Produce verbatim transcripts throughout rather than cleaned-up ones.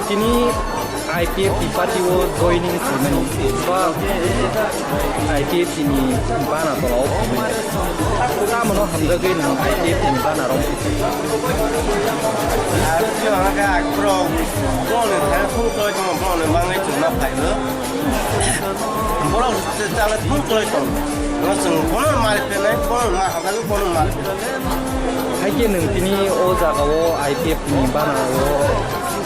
Tini I P F T party o joining khaimani ba I P F T ni bana tola o khaimani. Tamo no hamjagwi nang I P F T ni bana rong. Ar twi ang khe akhoro bono thai phung toi tong bono mangai chuma phaibo. Borok chala phung toi tong. Bono mari phenai bono ma hamjagwi bono mari phenai. Haikhe nwng tini o jaga o I P F ni bana o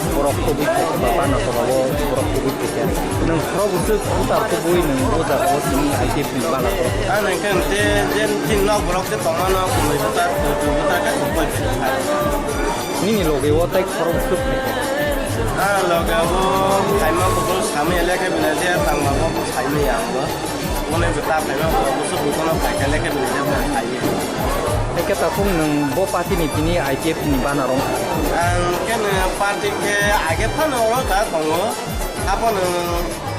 borok kubui khaikhe ba bana tola o borok kubui khaikhe. Nwng khorok bwswk butar kubui nwng o jaga o tini I P F ni bana borok. Ang nwng khe nwng te je tini nok borok je tongmano kumui butar kuchuk butar khe chukbai khe. Nini loge o tai khorok bwswk khaikhe. Ang loge o khaima kubui samui lekhe bini je tangma bo samui ang bo. Bono bo ta phaima bo busu bukono phaikha lekhe bini je bo phaiwi. Haikhe takhuk nwng bo party ni tini I P F ni bana rong. Ang khe nwng party khe age phano oro ta tongo. Aphano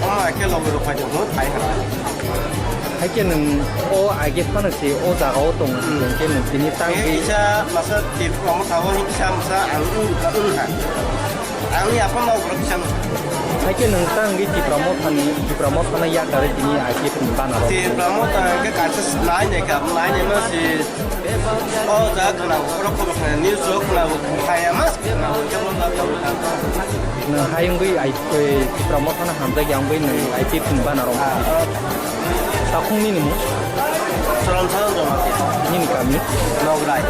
omo khe logi rok phai tongo thai ha. Haikhe nwng o age phano se o jaga o tongo. Hmm. Hwnkhe nwng tini tang khe kisa masa tip omo thago kisa masa ang ung ung ha. Ang yaphan mau borok kisa no. Haikhe nwng tang di Tipra Motha ni, Tipra Motha no yakarwi tini I P F ni bana rok. Tipra Motha ke kaisa nai ne ka nai ne ma si. O ja khna borok ko khna news rok khna bo khaya mas khna bo jabo na jabo. Nwng hai wngwi I, Tipra Motha no hamjak ya wngwi nwng I P F ni bana rok. Ah, ah. Takhung nini mung? Salam salam jama. Nini kami? Nograi.